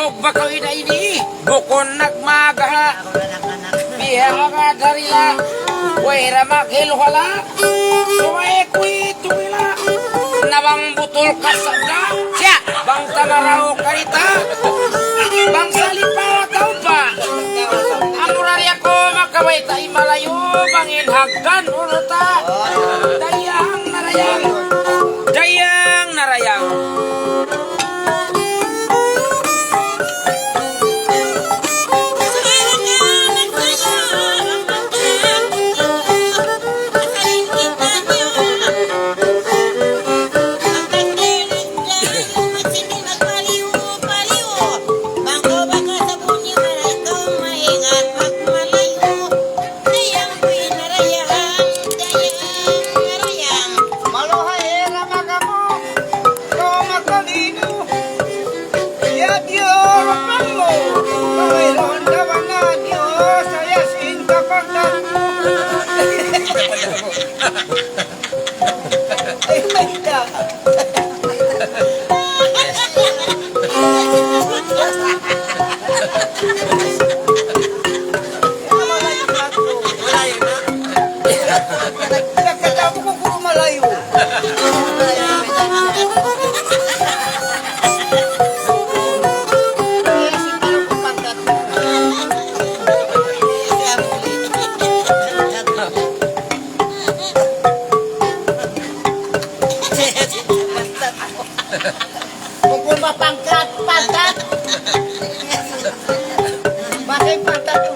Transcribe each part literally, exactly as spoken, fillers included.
Bakaw ina ini, bukun nagmagaha. Biya' nga darila, way ra maghiluhala. Subay kuy tumila. Na bang butul kasada, siya, bang tamaraw karita. Bang salipaw taupa. Amura ri aku makabayta' in Malayu, bang in hagdan uruta. Dayang narayang, dayang narayang. Maluhay ra makamu, kaw makalidu. Ya Dios, mamu, kami ronda wana Dios, saya sinta pagdamu. Ay, may da. Bukun mapangkat, pantat. Bakit pantat tu?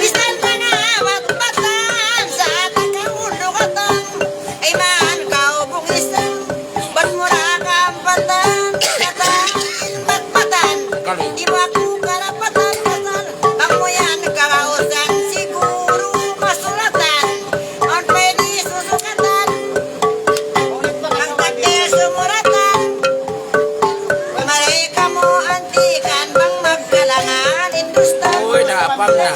Bisan mana awat patan, sa' ta kaulugatan. Iman kaw bungisan, bat mura kampatan, katan, bat matan. Di' ba ku karapatan pasal, bang mu yan kagausan, siguru kasulatan. Awn pa ini susukatan, bang takdir sumuratan. Mari kamu antikan, bang magkalangan Hindustan. Uy, napang na.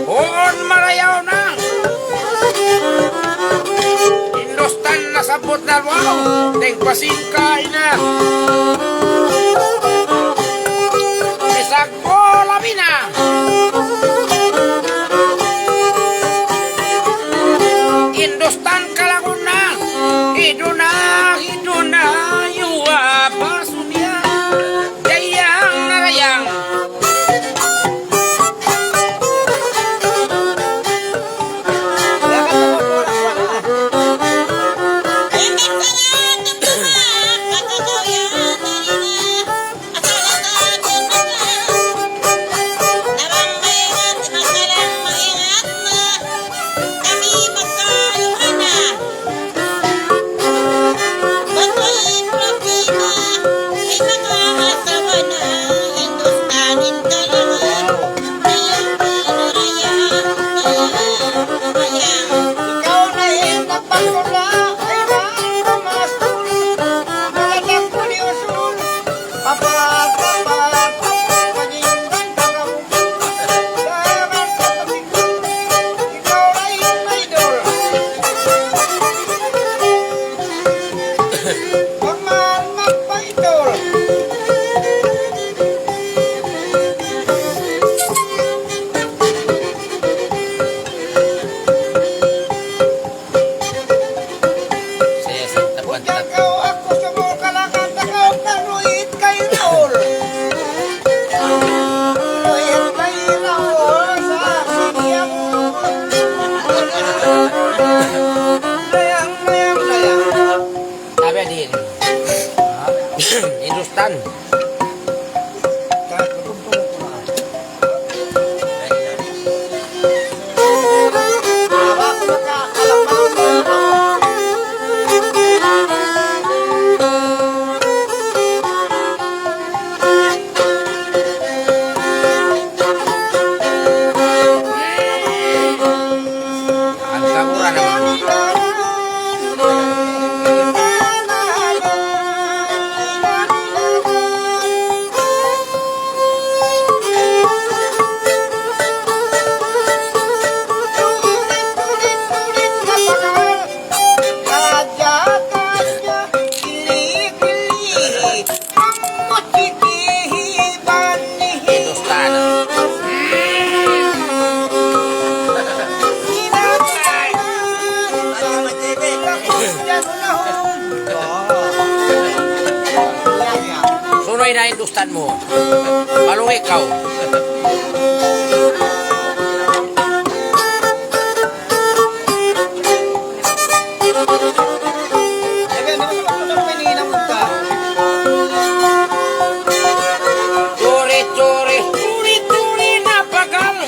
Huun marayaw na. Hindustan nasabbut na luaw, dayng pasingkay na. Bisag bola bina. Hindustan kalagun na. Hiduna, hiduna, yuwa, basunya. Dayang narayang. Saya santap, mantap. Bujang kaw aku sumukalakan, takaw karuit kay Raul. Ruit kay Raul, sa siniya mu. Layang, layang, layang. Tabi' din. Hindustan. Ay, na Hindustan mu. Malungi kaw. Turi, turi, turi, turi na pagal.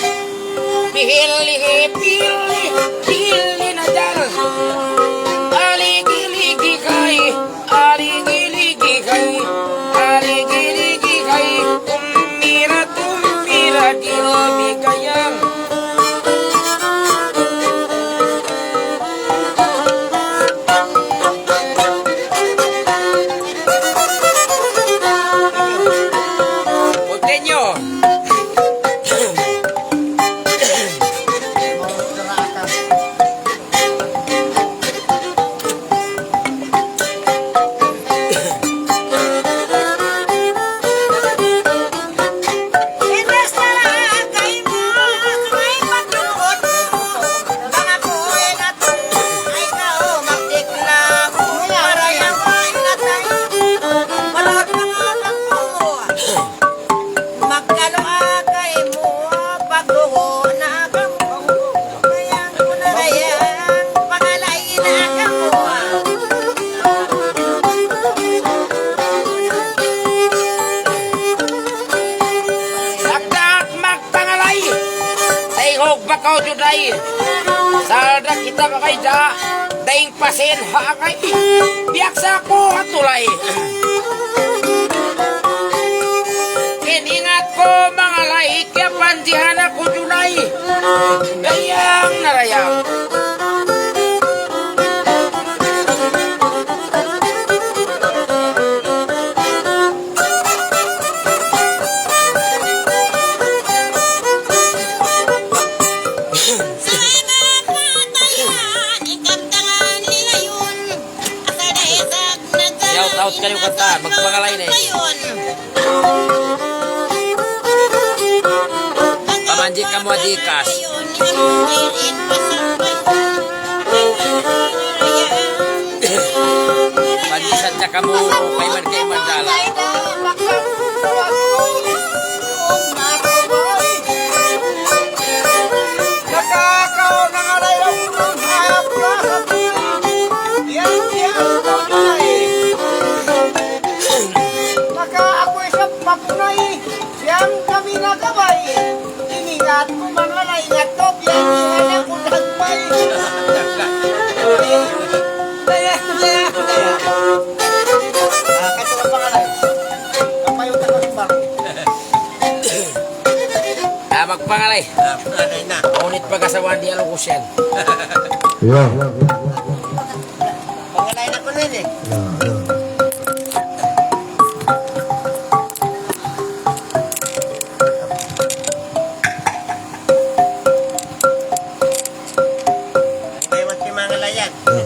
Pihili, pihili, pihili na dal. Aligi, ligi kay. Aligi-ligi kay, aligi-ligi kay, tumira-tumira di' bikayang. Continue. Magkalu' ha kaymu, pagdugu' na kamu. Kaya ku na kaya, pangalay na kamu. Dagdag magpangalay, sa ihog bakaw juday. Salda kita makaida, daing pasin ha angay. Biyaksa ku ha tulay. In ingat ku mangalay, kiyapanjihan aku junay. Dayang na dayang. Shout out kayu kanta, magpangalay na eh. Pamanjik kamu adikas. Panjik sadja kamu kaiman-kaiman dalan. Maka aku isab mapunay, siyam kami nagabay. Iningat ku mangalay, ingat ku, biya' niya na ku dagmay. Ah, katu' ka pangalay. Kapayo ta ka sumang. Ah, magpangalay. Ah, pangalay na. Ngunit pag-asawahan di' alukusan. Iya. Pangalay na kuno ini. Iya, iya. Lewat si mangalayan. Iya.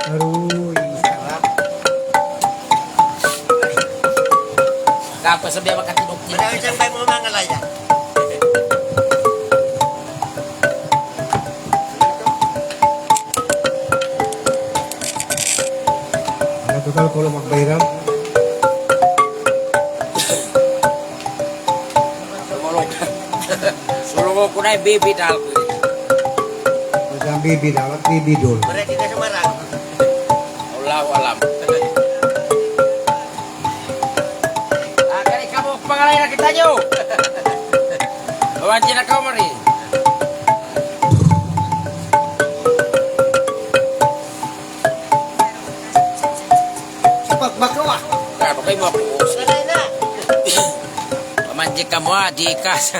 Aruy. Sarap. Tapos sabi makatulog. Madawi siyang bay mo mangalayan. Ano to, tol, kulang magbayram? Sulung ku na in baby doll ku. Mayta' in baby doll, baby doll. Allahu alam. Ah, kari kamu, pangalay na kita niyu. Bawan sila kaw mari. Sapat bakaw, ah. Ah, bakay mu aku. Pamanjik kamu, ah, di kas.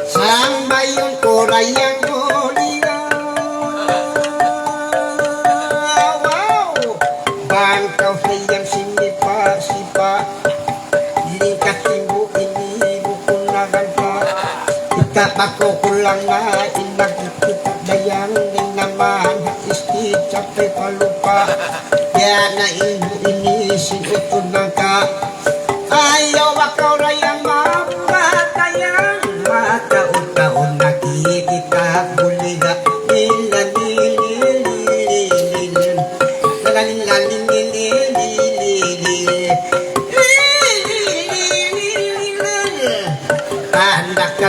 Sambayun ku dayang kuliga. Wow. Bang kaw sayang sinipa-sipa. Lingkat timbu ini bukun na gampa. Kita bako kulang na inag kita dayang di naman isti capay palupa. Kaya na indu ini sin utun nangka. Ayaw bakaw dayang mapatayang. Mataud-taud na kita buliga.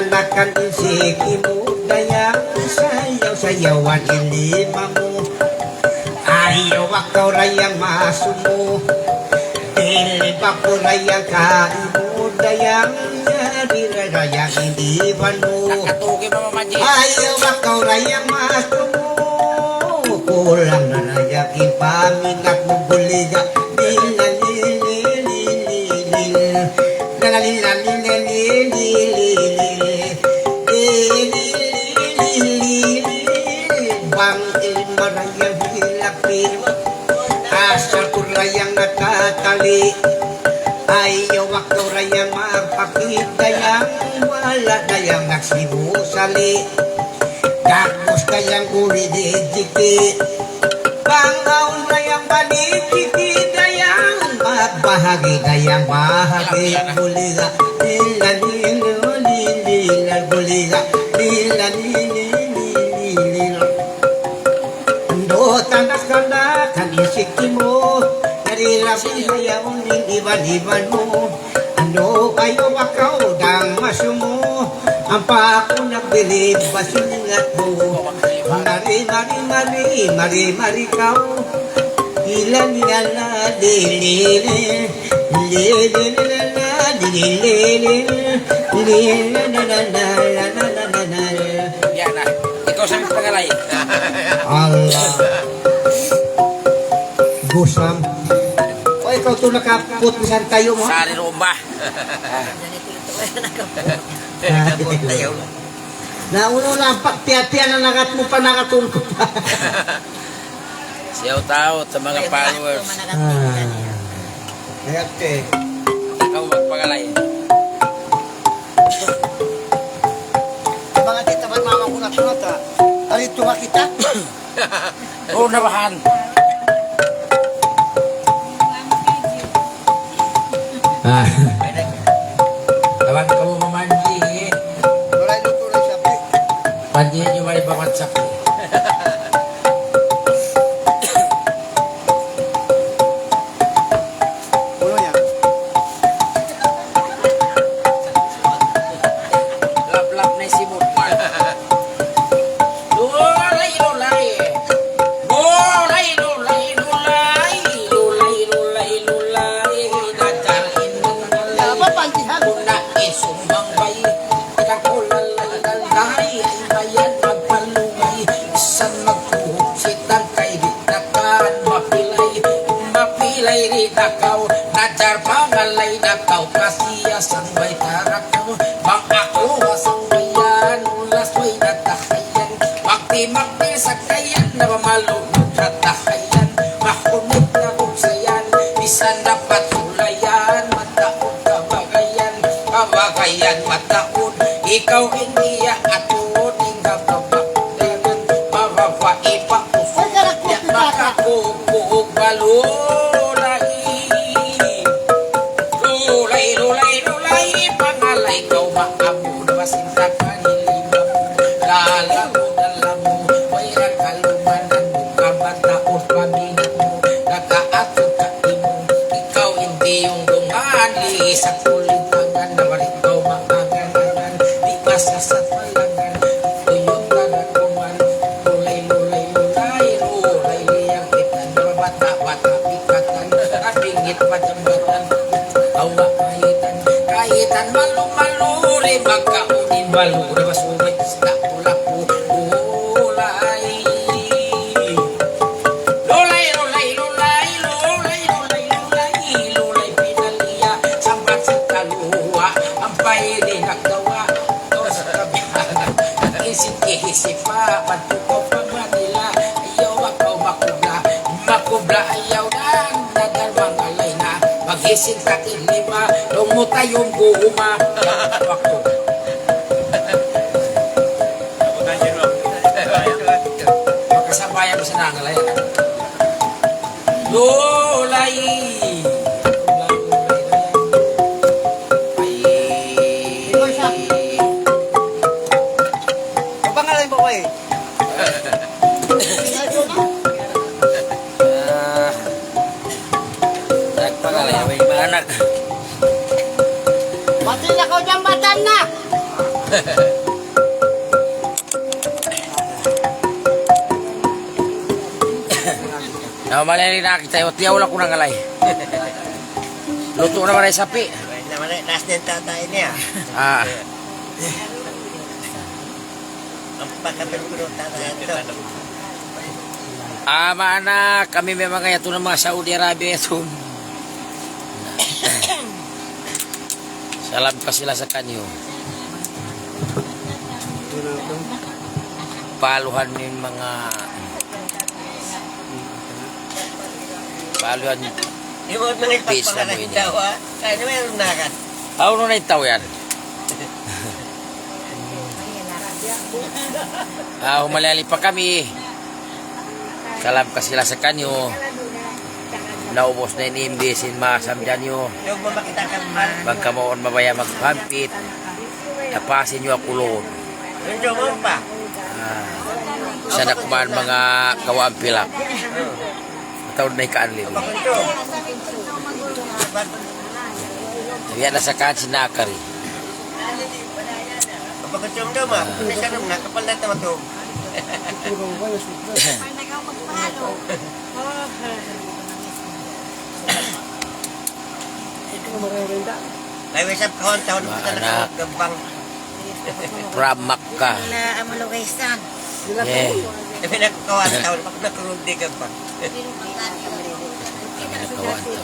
Nakan in siki mu dayang, sayaw-sayawan in lima mu. Ayaw bakaw dayang masumu. Dili bakaw dayang kaimu dayang, yari dayang in iban mu. Nakatuki, Mama Maji. Ayaw bakaw dayang masumu. Kulang na dayang in paminat mu buliga. Lila, lili, lili, lili. Bang in marayaw hilapin, asal ku dayang natatali. Ayaw bakaw dayang magpakit dayang, wala' dayang nagsibu sali. Dagus dayang uli di jiki. Bang awn dayang balik, kiki dayang, magbahagi dayang bahagi. Buliga, lila, lila, lila, buliga, lila, lila, lila. Ando tanak-tanak kan isik mu, dari labi dayang uning iban-iban mu. Ando ayaw bakaw dayang masumu, ampa aku nagbilib basingat mu. Mari, mari, mari, mari, mari kaw. Ila, ila, la, li, li, li. Li, li, li, la, la, li, li, li, li. Li, la, la, la, la, la, la, la, la. Yan na. Ikaw sa pangalay. Allah. Gusam. O, ikaw tu nakaput misan tayo mu. Sari rumah. Nakaput tayo. Na unu na, pagtiya-tiya na nakat mu pa, nakatungkot pa. Shout out sa mga followers. Ah. Ayat eh. Ikaw magpangalay. Mga tita, ba't mama ko na tunat, ha? Ari, tumakita? Oo, nabahan. Ah. Tawag kamu mamanji. Wala' yung tunay sabi. Panji nyo may bawan sabi. Ulo niya. Laplap na simut. Lulay, lulay. Lulay, lulay, lulay. Lulay, lulay, lulay. Dadalhin mo na lay. Apa, pantihan? Kung naisumbang bay. Ikaw lalay, lalay. Ay, bayan, magpalumay. Isang magkuhog, sitang kay di Dakan mapilay, mapilay ri dakaw, nadjar pangalay dakaw, kasiya sangbay tarakaw, bang aku ha sangbayan, ulas way natahayan, magti-magti sakayan, na pamalu natahayan, mahunit na buksayan, bisan dapat sulayan, mataud kabagayan, kabagayan mataud, ikaw in iya atud, tingga kabak Danan, mababa, ipa, ufu, ya, makakukuhug, balulay. Lulay, lulay, lulay, pangalay kaw, maamu, masinta, kanilimamu, lalamu, dalamu, way ra kalumanan mu, kabataun, paminat mu, nakaatu, kaimu, ikaw, in diyungdungan, lisak, kulitangan, na mari kaw, maangan-angan, di masasat, malangan, Tuyong karakuman, lulay, lulay, lulay, lulay, liyang kitan, bata-bata, pikatan, nabingit, majambatan, awa, kahitan, kahitan, malu-malu, ri, magkaunin, malu, ri, masuway, isda, ulapu, lulay. Lulay, lulay, lulay, lulay, lulay, lulay, lulay, pinaliya, sambat sa kaluwa, ampay di nagkawa, dos kabihan, isip ihisipa, patukaw pa Manila, ayaw akaw makubla, makubla ayaw dan, nadar mangalay na, maghising katil lima, lumutayong guma, waktu. Makasabayan mu sa nangalay. Lulay! Ay. Ikaw siya. Ang pangalan mo, eh? Ah. Nagpangalay na may mga anak. Pati na ko dyan, matan na! Na, mali na kita, tiyaw lang ku na ngalay. Luto na man in sapi. Ay, naman na, last din tatay niya. Ah. Ang pagkapit ko ng tatay ito. Ah, maana kami may mga yato ng mga Saudi Arabia yato. Salam kasi sila sa kanyo. Paluhan mo yung mga, paluhan yung peace na mo ini. Kaya naman yung nakat. Aw, nung naitaw yan. Ah, humalali pa kami. Salam kasi sila sa kanyo. Naubos na in imbis in masamdan nyo. Bang kamu on mabaya magpampit. Tapasin nyo aku loon. Ah, sana kuman mga kawaan pilak. Mataud na ikaan lili. Biya' na sa kan sinakari. Kapag daw, ma, may sarang na, kapal na ito, ito. Ay, what's up, kawan? Tahun kita na anak. Gabang. From Makkah. Wala, ang malugasan. Yeah. Kami na kawan, tahun, pag nakulog di gabang. Kami na kawan, tahun.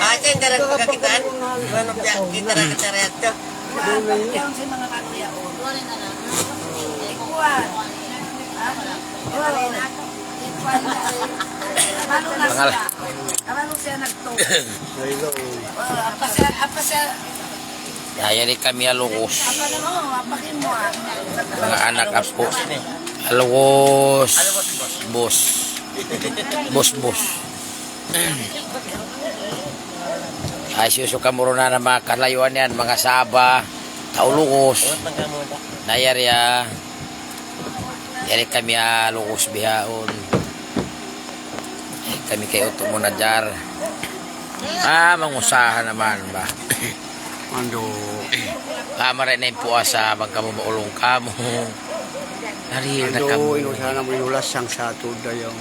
Ah, siya, dalag pagkakitaan. Ano, biya', kita na, kita na, ito. Yan sa mga kanuya, oh. Ikuan. Ha? Ikuan. Ano na siya? Ano siya nagtulog? Oh, apa siya, apa siya? Yari kami ha Locos. Apa na, oh, apa kin mo, ah? Mga anak apo. Ha Locos. Boss. Boss, boss. Ay, susu ka muruna na mga kalayuan yan, mga Sabah, Taulugos. Na yari, ah. Yari kami, ah, Lugos bihaun. Eh, kami kay Uto mo na jar. Ah, mangusaha naman ba? Ando. Ah, maray na in puasa, bang kamu maulung kamu. Hari na kamu. Ando, ino sana mo inulas sang sa tuda yung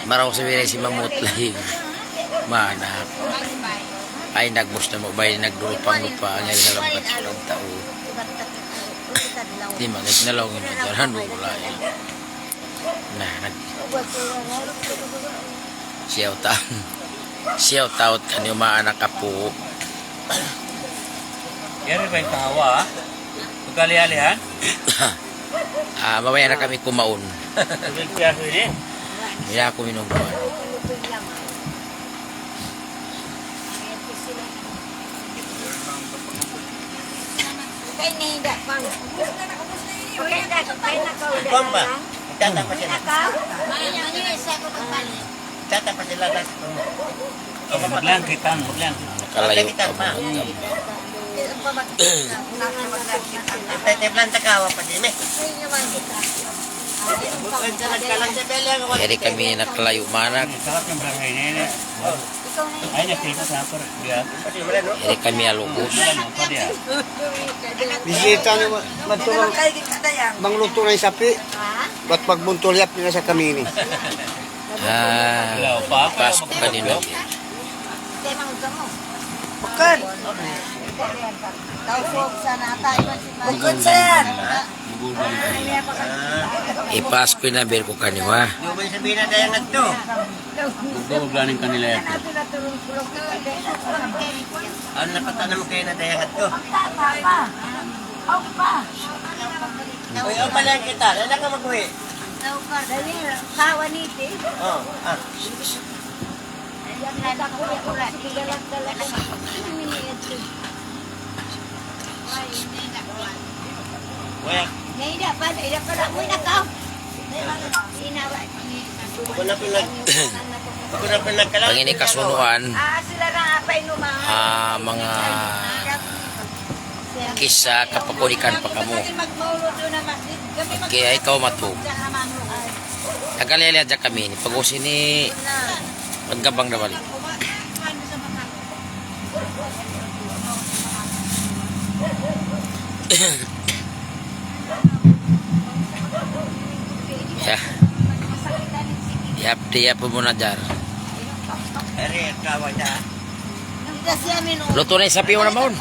Maraw sa biray si Mamut lahing. Manak. Ay, nagbus na mo, bay, nagdurupang lupa, ang yari sa lampat sa tao. Di man, nagsinalaw nga na dyan, ano, wala yan. Na, nag-, siyaw ta-, siyaw taot kaniyu, maanak apu. Yari ba in kahawa, ha? Pagkali-alihan? Ah, mamaya na kami kumaun. Tubig piyaso ini. Hindi na ako minum kumaun. Kuwan ba? Tata pa sila na. Tata pa sila na. Maglang kita, maglang. Nakalayo pa, maglang. Tete, planta kawa pa din eh. Yari kami nakalayo, maanak. Yari kami ha Lugos. Bisita na ma-, madtu bang, bang luto na in sapi. Bat pagbuntul yap nila sa kami ini. Ah, Pasku kanina. Bukan. Bukun, sir. Ipas ku in abil ku kaniyu, ha. Di' ba sabihin na tayo nga to? Bukun, galing kanila yan. Ang napatanam kayo na tayo nga to. Uy, o pala kita. Wala ka mag-uwi. Dali, kawa niti. Oh, ah. Wala. Ako na pinag-, ako na pinagkala-. Pag ini kasunuan, ah, mga kisa kapakunikan pa kamu. Okay, ay kaw matug. Nagalele aja kami ini. Pag-usin ini, maggabang na balik. Ya. Yap, di yap mu na dar. Luto na in sapi mu na mawn.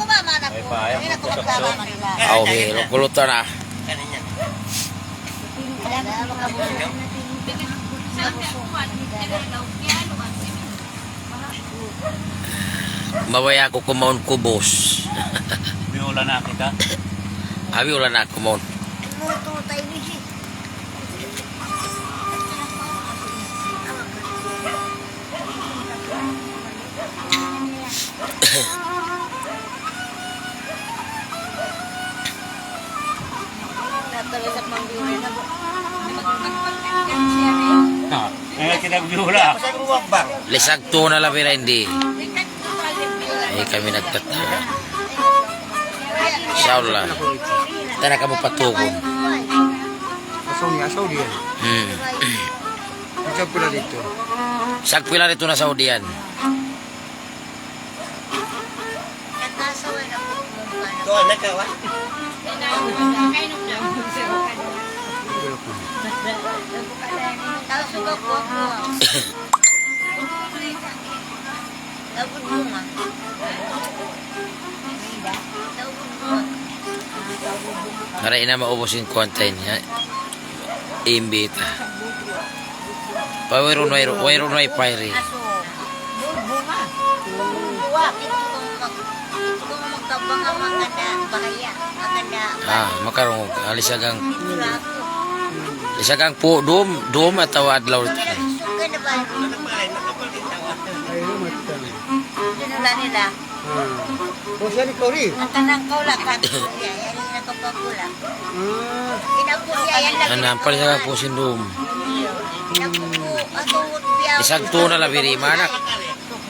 Aw, hi, luto na. Mabaya' aku kumaun kubus. Biyula na kita. Abi, wala' na aku kumaun. Ah, eh, kita biyula. Lisag tuna labi ra in di. Ay, kami nagtatawa. Insya Allah. Tara kamu patugun. Asaw niya, asaw diyan. Hmm. Isag pila dito? Isag pila dito na Saudi yan. Tuwa na ka, wa? Mara ina maubus in kuwan ta ini, ha? Imbita. Pa wayruun, wayruun, wayruun wifi ri. Ah, makarungug. Ah, Lisagang. Lisagang pu', dum, dum atawa adlaw? Ay, lumat ka. Pinula nila. Hmm. O, siya ni Kauri. Ang tanang kaula ka. Yan, yan, yan, kapagula. Hmm. Inapo niya, yan lang. Yan, ang pala siya po sindum. Inapo po, atungod niya. Isang tuna labi ri, manak.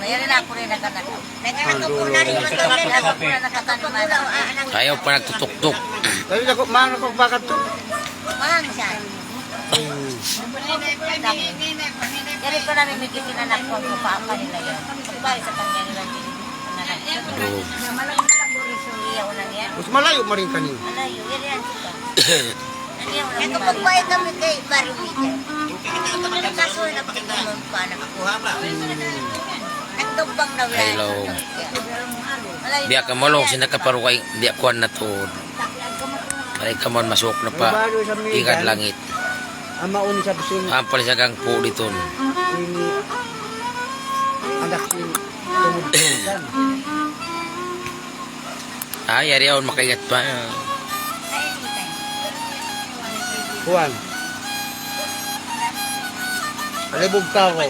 Yan na ako rin nakanak. Nagkakapo na rin, matagal na ako na nakakaliman. Ayaw pa nagtutuktuk. Labi na ko, mahal na ko bakat to. Mahal siya. Hmm. Yari pa namin may kitinanak ko, ang papa nila yan. Sabay sa kanya nila din. Anak. Oo. Iya, una niya. Mas malayo maring kani. Malayo, yari yan siya. Ano yan, una niya. Nakapagbayad kami kay Barumita. Kaso na pagkakuha na. Nagtubang na wala. Hello. Malayo. Biya' ka mulung, sin nakaparukay, biya' kuwan na tuud. Ay, kamu masuk na pa. Ikad langit. Ama un sa bising. Ang palisagang po dito. Ini anak ni tungod sa. Ah, yari awn makaingat pa. Kuwan. Alibog ka ko.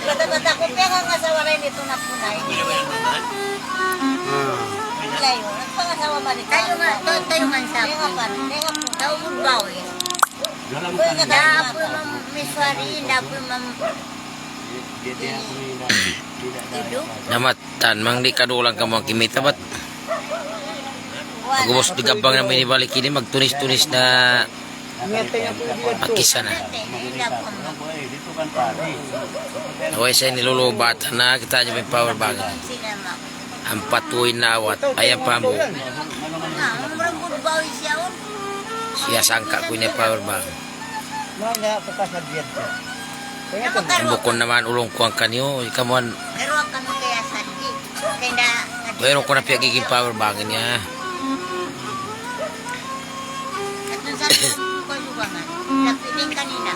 Bata-bata ko, kaya nga asawa rin ito na punay. Ah. Layo, nagpangasawa man ito. Tayo nga, tayo, tayo nga sa. Kaya nga pa, kaya nga po. Tao mo ba, eh? Dapu mam miswari, dapu mam. Namat. Tan, mang di' kadulang kamu ang kimita, bat? Pag-ubus di gabang namu' ini balik ini, magtunis-tunis na makisa na. Way sa ini lulubat na, kita' niyu pa in power bank. Ampat tuwi na awat, ayaw pa mu. Siya sangka' ku ini power bank. Manga pagkasabyan ko. Bukun naman ulung ku kaniyu, ikaw man. Pero ang kami kaya sandi. Kaya na, pero ku na piyagiging power bank niya. At nung sabi ko, ko yung mga, nagpiling kanina.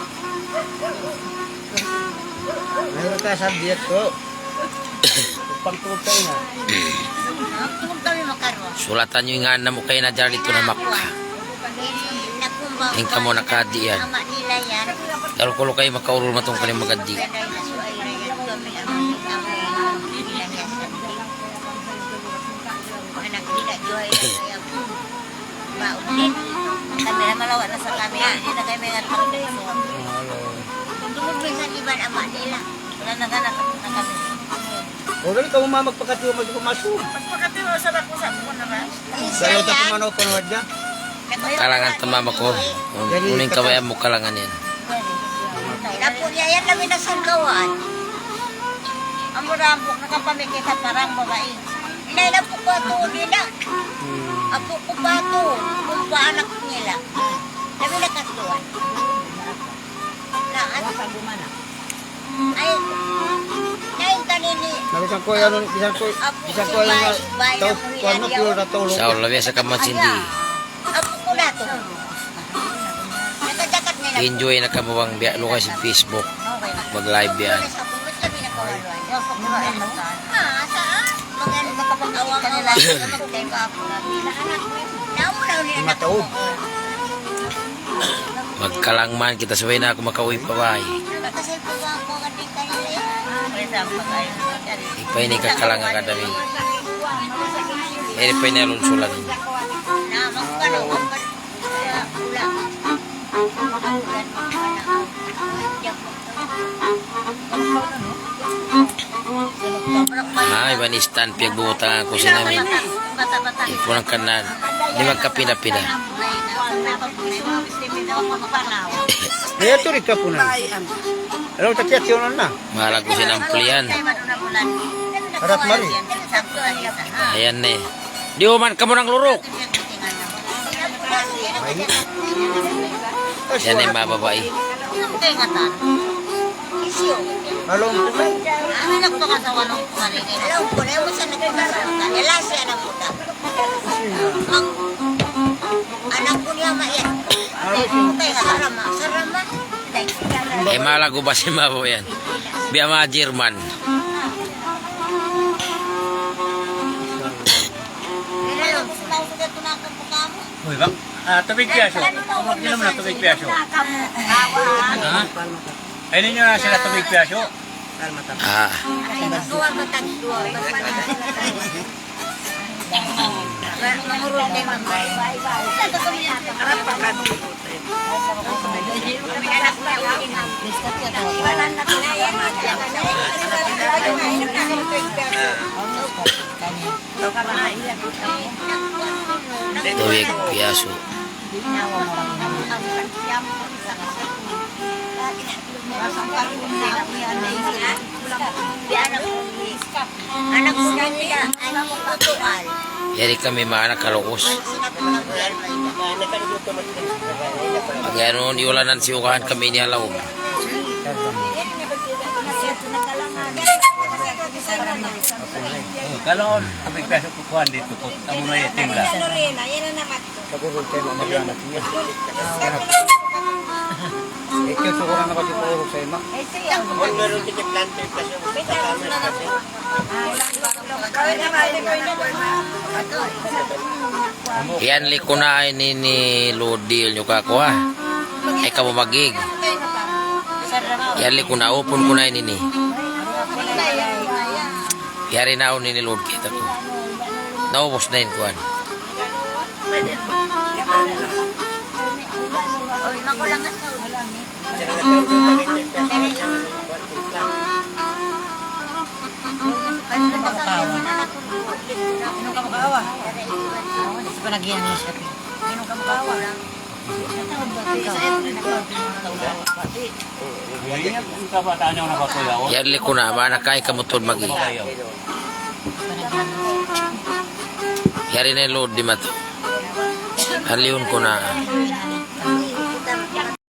Mayroon ka sa biyat ko. Pangtutay na. Sulatan niyu in ngan namu' kay na jari dito na Makkah. In kamu nakadi yan. Kalu-kalu kayu makaurul matung kaniyu magadi. Kami na malawa' na sa kami. Hindi na kami nga. Tungkol minsan iban ama' nila. Wala na gana, na kami. O, dali ka, mama, magpakatiwa, magpamasu. Magpakatiwa, sarap ko sa ako naman. Sa iyo, tatumanaw ko na wadya. Kalangan ta, mama ko. Uning kawayan mu kalangan yan. Napu niya yan, namin na sangkawaan. Amo na ang buk-, nakapamikit sa parang babae. Inay na po ko ito, hindi na. Hmm. Apu' ku pa tu, kumpa anak nila. Labi na katuan. Na, ano? Ay, na in kanini. Na, bisan ku, ano, bisan ku, apu' bisan ku, ano, bay, bay tau, na kuwan, no, kuwan, pure na tau. Sa' Allah, biya' sa kamat sindi. Apu' ku na tu. Nakajakat nila. Enjoy na kamu bang biya' lugay sin Facebook. Mag-live biya'. Mataud. Magkalang man kita, subay na aku makauwi pa bay. Di' pa ini kakalang ha kadamin. Di' pa ini alunsulan. Ah, iban istan piyagbutangan ku sin amin. Ipunan kanan. Di' magkapinda-pinda. Iya, tu di' kapunan. Alam, tapi ati yun na. Mahala' ku sin amplihan. Harap mari. Ayan ni. Di' uman kamu nang luruk. Yan in mababa. Eh, malagu ba sin mababa yan? Biya' manga German. Uy, bang. Ah, tubig piyaso. Inom na tubig piyaso. Ha? Ay, ninyo na sila tubig piyaso. Ah. Tubig piyaso. Anak ku na nila, ay, tutual. Yari kami manga anak kalukus. Pag yan, iyulanan sin ukahan kami ini ha lawm. Kalau tubig piyaso, kukuhan dito po. Amo na yan, timla. Sa Bohol kay ma-, mag-anak niya. Eh, kaya gusto ko lang nakatipuro sa ima. Yan, likuna ini ni Lodi, niyu kakuha. Ay, kamu magig. Yan, likuna, upun ku na ini ni. Yari na ini ni Lodi kita ku. Naubus na in kuwan. Yari, likuna, mana kay kamu tuud magig. Yari na in Lodi matu. Alihun ku na.